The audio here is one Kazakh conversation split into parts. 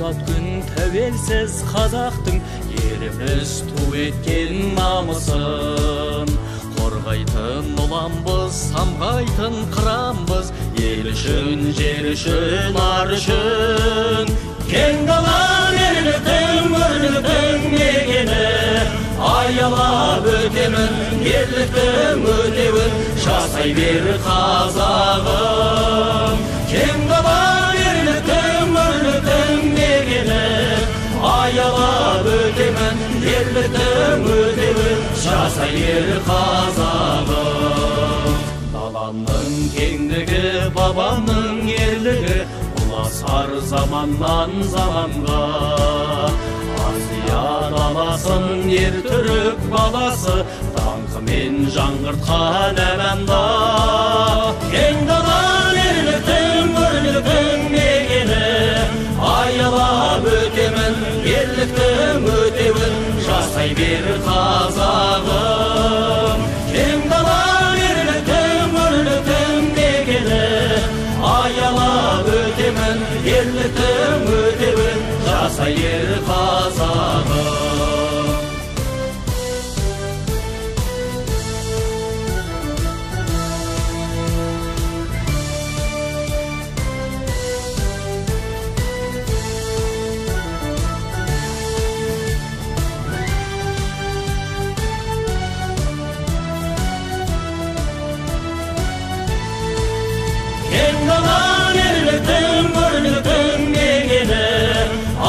Азат күн тәуелсіз қазақтың еліміз ту еткен намысын. Қорғайтын ұланбыз, самғайтын қыранбыз, ел үшін, жер үшін, ар үшін. Кең далам ерліктің, өрліктің мекені, аялап өтемін ерліктің өтеуін, жасай бер қазағым. Кең далам ерліктің, өрліктің мекені, аялап өтемін ерліктің өтеуін, жасай бер қазағым. Даланың кеңдігі, бабаның ерлігі, ұласар заманнан заманға. Азия даласын ер түрік баласы, даңқымен жаңғыртқан әманда. Кең далам ерліктің, өрліктің мекені, аялап өтемін ерліктің өтеуін, жасай бер қазағым. Кең далам ерліктің, өрліктің мекені, аялап өтемін ерліктің өтеуін, жасай бер қазағым. Кең далам ерліктің, өрліктің мекені,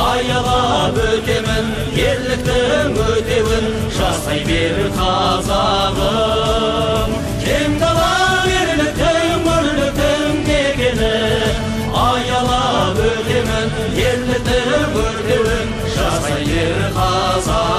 аялап өтемін ерліктің өтеуін, жасай бер қазағым. Кең далам ерліктің, өрліктің мекені, аялап өтемін ерліктің өтеуін, жасай бер қазағым.